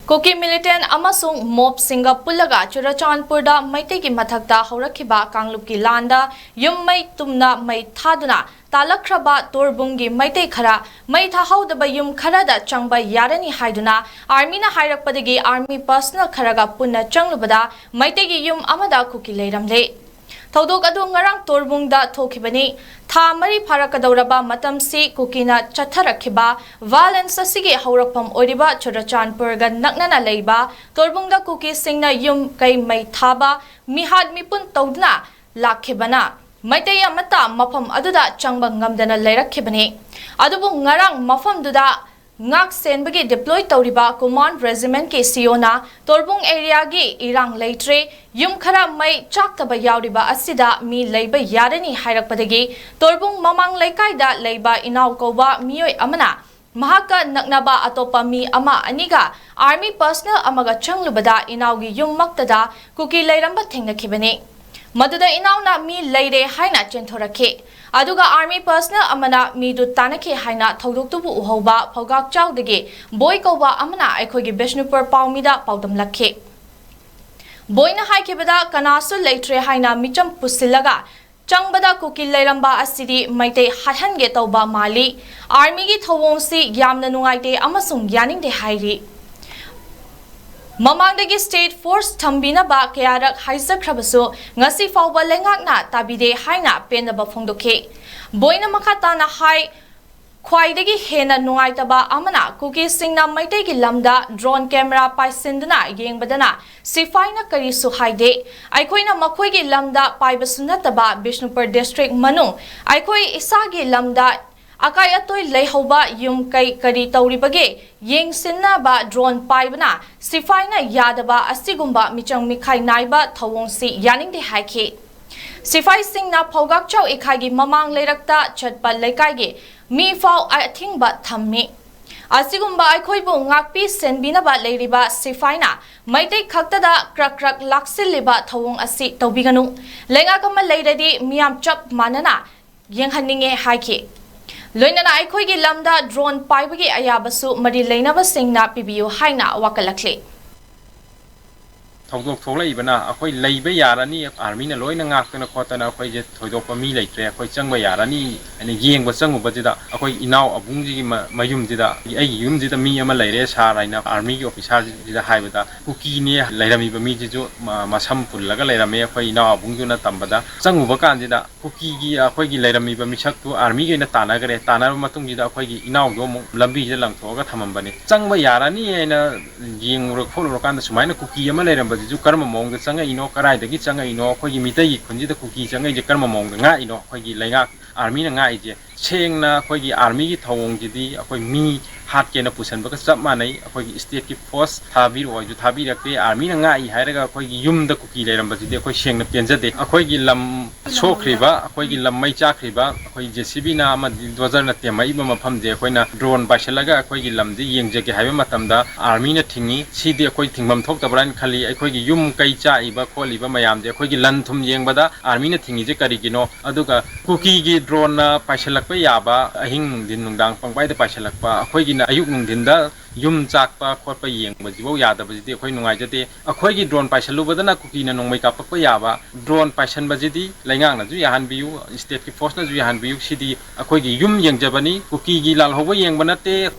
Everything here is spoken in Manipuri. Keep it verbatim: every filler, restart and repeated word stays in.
ꯀꯨꯀꯤ ꯃꯤꯂꯤꯇꯦꯟ ꯑꯃꯁꯨꯡ ꯃꯣꯞꯁꯤꯡꯒ ꯄꯨꯜꯂꯒ ꯆꯨꯔꯆꯥꯟꯄꯨꯔꯗ ꯃꯩꯇꯩꯒꯤ ꯃꯊꯛꯇ ꯍꯧꯔꯛꯈꯤꯕ ꯀꯥꯡꯂꯨꯞꯀꯤ ꯂꯥꯟꯗ ꯌꯨꯝ ꯃꯩ ꯇꯨꯝꯅ ꯃꯩ ꯊꯥꯗꯨꯅ ꯇꯥꯂꯛꯈ꯭ꯔꯕ ꯇꯣꯔꯕꯨꯡꯒꯤ ꯃꯩꯇꯩ ꯈꯔ ꯃꯩ ꯊꯥꯍꯧꯗꯕ ꯌꯨꯝ ꯈꯔꯗ ꯆꯪꯕ ꯌꯥꯔꯅꯤ ꯍꯥꯏꯗꯨꯅ ꯑꯥꯔꯃꯤꯅ ꯍꯥꯏꯔꯛꯄꯗꯒꯤ ꯑꯥꯔꯃꯤ ꯄꯔꯁꯅꯦꯜ ꯈꯔꯒ ꯄꯨꯟꯅ ꯆꯪꯂꯨꯕꯗ ꯃꯩꯇꯩꯒꯤ ꯌꯨꯝ ꯑꯃꯗ ꯀꯨꯀꯤ ꯂꯩꯔꯝꯂꯦ꯫ ꯊꯧꯗꯣꯛ ꯑꯗꯨ ꯉꯔꯥꯡ ꯇꯣꯔꯕꯨꯡꯗ ꯊꯣꯛꯈꯤꯕꯅꯤ꯫ ꯊꯥ ꯃꯔꯤ ꯐꯥꯔꯛꯀꯗꯧꯔꯕ ꯃꯇꯝꯁꯤ ꯀꯨꯀꯤꯅ ꯆꯠꯊꯔꯛꯈꯤꯕ ꯚꯥꯏꯑꯣꯂꯦꯟꯁ ꯑꯁꯤꯒꯤ ꯍꯧꯔꯛꯐꯝ ꯑꯣꯏꯔꯤꯕ ꯆꯨꯔꯆꯥꯟꯄꯨꯔꯒ ꯅꯛꯅꯅ ꯂꯩꯕ ꯇꯣꯔꯕꯨꯡꯗ ꯀꯨꯀꯤꯁꯤꯡꯅ ꯌꯨꯝ ꯀꯩ ꯃꯩ ꯊꯥꯕ, ꯃꯤꯍꯥꯠ ꯃꯤꯄꯨꯟ ꯇꯧꯗꯨꯅ ꯂꯥꯛꯈꯤꯕꯅ ꯃꯩꯇꯩ ꯑꯃꯠꯇ ꯃꯐꯝ ꯑꯗꯨꯗ ꯆꯪꯕ ꯉꯝꯗꯅ ꯂꯩꯔꯛꯈꯤꯕꯅꯤ꯫ ꯑꯗꯨꯕꯨ ꯉꯔꯥꯡ ꯃꯐꯝꯗꯨꯗ ꯉꯥꯛ ꯁꯦꯟꯕꯒꯤ ꯗꯤꯄ꯭ꯂꯣꯏ ꯇꯧꯔꯤꯕ ꯀꯨꯃꯥꯟ ꯔꯦꯖꯤꯃꯦꯟꯠꯀꯤ ꯁꯤꯑꯣꯅ ꯇꯣꯔꯕꯨꯡ ꯑꯦꯔꯤꯌꯥꯒꯤ ꯏꯔꯥꯡ ꯂꯩꯇ꯭ꯔꯦ, ꯌꯨꯝ ꯈꯔ ꯃꯩ ꯆꯥꯛꯇꯕ ꯌꯥꯎꯔꯤꯕ ꯑꯁꯤꯗ ꯃꯤ ꯂꯩꯕ ꯌꯥꯔꯅꯤ ꯍꯥꯏꯔꯛꯄꯗꯒꯤ ꯇꯣꯔꯕꯨꯡ ꯃꯃꯥꯡ ꯂꯩꯀꯥꯏꯗ ꯂꯩꯕ ꯏꯅꯥꯎ ꯀꯧꯕ ꯃꯤꯑꯣꯏ ꯑꯃꯅ ꯃꯍꯥꯛꯀ ꯅꯛꯅꯕ ꯑꯇꯣꯞꯄ ꯃꯤ ꯑꯃ ꯑꯅꯤꯒ ꯑꯥꯔꯃꯤ ꯄꯔꯁꯅꯦꯜ ꯑꯃꯒ ꯆꯪꯂꯨꯕꯗ ꯏꯅꯥꯎꯒꯤ ꯌꯨꯝꯃꯛꯇꯗ ꯀꯨꯀꯤ ꯂꯩꯔꯝꯕ ꯊꯦꯡꯅꯈꯤꯕꯅꯤ꯫ ꯃꯗꯨꯗ ꯏꯅꯥꯎꯅ ꯃꯤ ꯂꯩꯔꯦ ꯍꯥꯏꯅ ꯆꯦꯟꯊꯣꯔꯛꯈꯤ꯫ ꯑꯗꯨꯒ ꯑꯥꯔꯃꯤ ꯄꯔꯁꯅꯦꯜ ꯑꯃꯅ ꯃꯤꯗꯨ ꯇꯥꯟꯅꯈꯤ ꯍꯥꯏꯅ ꯊꯧꯗꯣꯛꯇꯨꯕꯨ ꯎꯍꯧꯕ ꯐꯧꯒꯥꯛꯆꯥꯎꯗꯒꯤ ꯕꯣꯏ ꯀꯧꯕ ꯑꯃꯅ ꯑꯩꯈꯣꯏꯒꯤ ꯕꯤꯁꯅꯨꯄꯨꯔ ꯄꯥꯎꯃꯤꯗ ꯄꯥꯎꯗꯝꯂꯛꯈꯤ꯫ ꯕꯣꯏꯅ ꯍꯥꯏꯈꯤꯕꯗ ꯀꯅꯥꯁꯨ ꯂꯩꯇ꯭ꯔꯦ ꯍꯥꯏꯅ ꯃꯤꯆꯝ ꯄꯨꯁꯤꯜꯂꯒ ꯆꯪꯕꯗ ꯀꯨꯀꯤ ꯂꯩꯔꯝꯕ ꯑꯁꯤꯗꯤ ꯃꯩꯇꯩ ꯍꯥꯠꯍꯟꯒꯦ ꯇꯧꯕ ꯃꯥꯜꯂꯤ꯫ ꯑꯥꯔꯃꯤꯒꯤ ꯊꯧꯑꯣꯡꯁꯤ ꯌꯥꯝꯅ ꯅꯨꯡꯉꯥꯏꯇꯦ ꯑꯃꯁꯨꯡ ꯌꯥꯅꯤꯡꯗꯦ ꯍꯥꯏꯔꯤ꯫ ꯃꯃꯥꯡꯗꯒꯤ ꯁ꯭ꯇꯦꯠ ꯐꯣꯔꯁ ꯊꯝꯕꯤꯅꯕ ꯀꯌꯥꯔꯛ ꯍꯥꯏꯖꯈ꯭ꯔꯕꯁꯨ ꯉꯁꯤ ꯐꯥꯎꯕ ꯂꯩꯉꯥꯛꯅ ꯇꯥꯕꯤꯗꯦ ꯍꯥꯏꯅ ꯄꯦꯟꯗꯕ ꯐꯣꯡꯗꯣꯛꯈꯤ꯫ ꯕꯣꯏꯅ ꯃꯈꯥ ꯇꯥꯅ ꯍꯥꯏ, ꯈ꯭ꯋꯥꯏꯗꯒꯤ ꯍꯦꯟꯅ ꯅꯨꯡꯉꯥꯏꯇꯕ ꯑꯃꯅ ꯀꯨꯀꯤꯁꯤꯡꯅ ꯃꯩꯇꯩꯒꯤ ꯂꯝꯗ ꯗ꯭ꯔꯣꯟ ꯀꯦꯃꯦꯔꯥ ꯄꯥꯏꯁꯤꯟꯗꯨꯅ ꯌꯦꯡꯕꯗꯅ ꯁꯤꯐꯥꯏꯅ ꯀꯔꯤꯁꯨ ꯍꯥꯏꯗꯦ꯫ ꯑꯩꯈꯣꯏꯅ ꯃꯈꯣꯏꯒꯤ ꯂꯝꯗ ꯄꯥꯏꯕꯁꯨ ꯅꯠꯇꯕ ꯕꯤꯁꯅꯨꯄꯨꯔ ꯗꯤꯁꯇ꯭ꯔꯤꯛ ꯃꯅꯨꯡ ꯑꯩꯈꯣꯏ ꯏꯁꯥꯒꯤ ꯂꯝꯗ ꯑꯀꯥꯏ ꯑꯇꯣꯏ ꯂꯩꯍꯧꯕ ꯌꯨꯝ ꯀꯩ ꯀꯔꯤ ꯇꯧꯔꯤꯕꯒꯦ ꯌꯦꯡꯁꯤꯟꯅꯕ ꯗ꯭ꯔꯣꯟ ꯄꯥꯏꯕꯅ ꯁꯤꯐꯥꯏꯅ ꯌꯥꯗꯕ ꯑꯁꯤꯒꯨꯝꯕ ꯃꯤꯆꯪ ꯃꯤꯈꯥꯏ ꯅꯥꯏꯕ ꯊꯧꯑꯣꯡꯁꯤ ꯌꯥꯅꯤꯡꯗꯦ ꯍꯥꯏꯈꯤ꯫ ꯁꯤꯐꯥꯏꯁꯤꯡꯅ ꯐꯧꯒꯥꯛꯆꯥꯎ ꯏꯈꯥꯏꯒꯤ ꯃꯃꯥꯡ ꯂꯩꯔꯛꯇ ꯆꯠꯄ ꯂꯩꯀꯥꯏꯒꯤ ꯃꯤ ꯐꯥꯎ ꯑꯊꯤꯡꯕ ꯊꯝꯃꯤ꯫ ꯑꯁꯤꯒꯨꯝꯕ ꯑꯩꯈꯣꯏꯕꯨ ꯉꯥꯛꯄꯤ ꯁꯦꯟꯕꯤꯅꯕ ꯂꯩꯔꯤꯕ ꯁꯤꯐꯥꯏꯅ ꯃꯩꯇꯩ ꯈꯛꯇꯗ ꯀ꯭ꯔꯛ ꯀ꯭ꯔꯛ ꯂꯥꯛꯁꯤꯜꯂꯤꯕ ꯊꯧꯑꯣꯡ ꯑꯁꯤ ꯇꯧꯕꯤꯒꯅꯨ꯫ ꯂꯩꯉꯥꯛ ꯑꯃ ꯂꯩꯔꯗꯤ ꯃꯤꯌꯥꯝ ꯆꯞ ꯃꯥꯟꯅꯅ ꯌꯦꯡꯍꯟꯅꯤꯡꯉꯦ ꯍꯥꯏꯈꯤ꯫ ꯂꯣꯏꯅꯅ ꯑꯩꯈꯣꯏꯒꯤ ꯂꯝꯗ drone ꯄꯥꯏꯕꯒꯤ ꯑꯌꯥꯕꯁꯨ ꯃꯔꯤ ꯂꯩꯅꯕꯁꯤꯡꯅ ꯄꯤꯕꯤꯌꯨ ꯍꯥꯏꯅ ꯋꯥꯀꯠꯂꯛꯂꯤ꯫ ꯊꯧꯗꯣꯛ ꯊꯣꯛꯂꯛꯏꯕꯅ ꯑꯩꯈꯣꯏ ꯂꯩꯕ ꯌꯥꯔꯅꯤ, armyꯅ ꯂꯣꯏꯅ ꯉꯥꯛꯇꯅ ꯈꯣꯠꯇꯅ ꯑꯩꯈꯣꯏꯁꯦ ꯊꯣꯏꯗꯣꯛꯄ ꯃꯤ ꯂꯩꯇ꯭ꯔꯦ, ꯑꯩꯈꯣꯏ ꯆꯪꯕ ꯌꯥꯔꯅꯤ ꯍꯥꯏꯅ ꯌꯦꯡꯕ ꯆꯪꯉꯨꯕꯁꯤꯗ ꯑꯩꯈꯣꯏ ꯏꯅꯥꯎ ꯑꯕꯨꯡꯁꯤꯒꯤ ꯃ-, ꯃꯌꯨꯝꯁꯤꯗ ꯑꯩꯒꯤ ꯌꯨꯝꯁꯤꯗ ꯃꯤ ꯑꯃ ꯂꯩꯔꯦ, sir ꯍꯥꯏꯅ armyꯒꯤ officerꯁꯤꯗ ꯍꯥꯏꯕꯗ, ꯀꯨꯀꯤꯅꯦ ꯂꯩꯔꯝꯃꯤꯕ ꯃꯤꯁꯤꯁꯨ ꯃ-, ꯃꯁꯝ ꯄꯨꯜꯂꯒ ꯂꯩꯔꯝꯃꯦ꯫ ꯑꯩꯈꯣꯏ ꯏꯅꯥꯎ ꯑꯕꯨꯡꯗꯨꯅ ꯇꯝꯕꯗ ꯆꯪꯉꯨꯕ ꯀꯥꯟꯁꯤꯗ ꯀꯨꯀꯤꯒꯤ ꯑꯩꯈꯣꯏꯒꯤ ꯂꯩꯔꯝꯃꯤꯕ ꯃꯤꯁꯛꯇꯨ armyꯒꯤ ꯑꯣꯏꯅ ꯇꯥꯟꯅꯈ꯭ꯔꯦ꯫ ꯇꯥꯟꯅꯔꯕ ꯃꯇꯨꯡꯁꯤꯗ ꯑꯩꯈꯣꯏꯒꯤ ꯏꯅꯥꯎꯗꯣ ꯑꯃꯨꯛ ꯂꯝꯕꯤꯁꯤꯗ ꯂꯪꯊꯣꯛꯑꯒ ꯊꯝꯃꯝꯕꯅꯤ꯫ ꯆꯪꯕ ꯌꯥꯔꯅꯤ ꯍꯥꯏꯅ ꯌꯦꯡꯉꯨꯔ ꯈꯣꯠꯂꯨꯔꯀꯥꯟꯗ ꯁꯨꯃꯥꯏꯅ ꯀꯨꯀꯤ ꯑꯃ ꯂꯩꯔꯝꯕꯁꯤꯁꯨ ꯀꯔꯝꯕ ꯃꯑꯣꯡꯗ ꯆꯪꯉꯛꯏꯅꯣ, ꯀꯗꯥꯏꯗꯒꯤ ꯆꯪꯉꯛꯏꯅꯣ, ꯑꯩꯈꯣꯏꯒꯤ ꯃꯤꯇꯩꯒꯤ ꯈꯨꯟꯁꯤꯗ ꯀꯨꯀꯤ ꯆꯪꯉꯛꯏꯁꯦ ꯀꯔꯝꯕ ꯃꯑꯣꯡꯗ ꯉꯥꯛꯏꯅꯣ, ꯑꯩꯈꯣꯏꯒꯤ ꯂꯩꯉꯥꯛ armyꯅ ꯉꯥꯛꯏꯁꯦ꯫ ꯁꯦꯡꯅ ꯑꯩꯈꯣꯏꯒꯤ armyꯒꯤ ꯊꯧꯑꯣꯡꯁꯤꯗꯤ ꯑꯩꯈꯣꯏ ꯃꯤ ꯍꯥꯠꯀꯦꯅ ꯄꯨꯁꯟꯕꯒ ꯆꯞ ꯃꯥꯟꯅꯩ꯫ ꯑꯩꯈꯣꯏꯒꯤ stateꯀꯤ force ꯊꯥꯕꯤꯔꯛꯑꯣ ꯍꯥꯏꯁꯨ ꯊꯥꯕꯤꯔꯛꯇꯦ꯫ Armyꯅ ꯉꯥꯛꯏ ꯍꯥꯏꯔꯒ ꯑꯩꯈꯣꯏꯒꯤ ꯌꯨꯝꯗ ꯀꯨꯀꯤ ꯂꯩꯔꯝꯕꯁꯤꯗꯤ ꯑꯩꯈꯣꯏ ꯁꯦꯡꯅ ꯄꯦꯟꯖꯗꯦ꯫ ꯑꯩꯈꯣꯏꯒꯤ ꯂꯝ ꯁꯣꯛꯈ꯭ꯔꯤꯕ, ꯑꯩꯈꯣꯏꯒꯤ ꯂꯝ ꯃꯩ ꯆꯥꯛꯈ꯭ꯔꯤꯕ, ꯑꯩꯈꯣꯏ JCBꯅ ꯑꯃꯗꯤ dozer ꯇꯦꯝꯃꯛꯏꯕ ꯃꯐꯝꯁꯦ ꯑꯩꯈꯣꯏꯅ drone ꯄꯥꯏꯁꯤꯜꯂꯒ ꯑꯩꯈꯣꯏꯒꯤ ꯂꯝꯁꯦ ꯌꯦꯡꯖꯒꯦ ꯍꯥꯏꯕ ꯃꯇꯝꯗ armyꯅ ꯊꯤꯡꯉꯤ꯫ ꯁꯤꯗꯤ ꯑꯩꯈꯣꯏ ꯊꯤꯡꯐꯝ ꯊꯣꯛꯇꯕ꯭ꯔꯥ ꯍꯥꯏꯅ ꯈꯜꯂꯤ꯫ ꯑꯩꯈꯣꯏꯒꯤ ꯌꯨꯝ ꯀꯩ ꯆꯥꯛꯏꯕ ꯈꯣꯠꯂꯤꯕ ꯃꯌꯥꯝꯁꯦ ꯑꯩꯈꯣꯏꯒꯤ ꯂꯟ ꯊꯨꯝ ꯌꯦꯡꯕꯗ armyꯅ ꯊꯤꯡꯉꯤꯁꯦ ꯀꯔꯤꯒꯤꯅꯣ? ꯑꯗꯨꯒ ꯀꯨꯀꯤꯒꯤ droneꯅ ꯄꯥꯏꯁꯤꯜꯂꯛꯄ ꯌꯥꯕ, ꯑꯍꯤꯡ ꯅꯨꯡꯊꯤꯟ ꯅꯨꯡꯗꯥꯡ ꯄꯪꯄꯥꯏꯗ ꯄꯥꯏꯁꯤꯜꯂꯛꯄ, ꯑꯩꯈꯣꯏꯒꯤꯅ ꯑꯌꯨꯛ ꯅꯨꯡꯊꯤꯟꯗ ꯌꯨꯝ ꯆꯥꯛꯄ ꯈꯣꯠꯄ ꯌꯦꯡꯕꯁꯤꯐꯥꯎ ꯌꯥꯗꯕꯁꯤꯗꯤ ꯑꯩꯈꯣꯏ ꯅꯨꯡꯉꯥꯏꯖꯗꯦ꯫ ꯑꯩꯈꯣꯏꯒꯤ drone ꯄꯥꯏꯁꯤꯜꯂꯨꯕꯗꯅ ꯀꯨꯀꯤꯅ ꯅꯣꯡꯃꯩ ꯀꯥꯞꯄꯛꯄ ꯌꯥꯕ꯫ Drone ꯄꯥꯏꯁꯤꯟꯕꯁꯤꯗꯤ ꯂꯩꯉꯥꯛꯅꯁꯨ ꯌꯥꯍꯟꯕꯤꯌꯨ, stateꯀꯤ forceꯅꯁꯨ ꯌꯥꯍꯟꯕꯤꯌꯨ꯫ ꯁꯤꯗꯤ ꯑꯩꯈꯣꯏꯒꯤ ꯌꯨꯝ ꯌꯦꯡꯖꯕꯅꯤ, ꯀꯨꯀꯤꯒꯤ ꯂꯥꯜꯍꯧꯕ ꯌꯦꯡꯕ ꯅꯠꯇꯦ꯫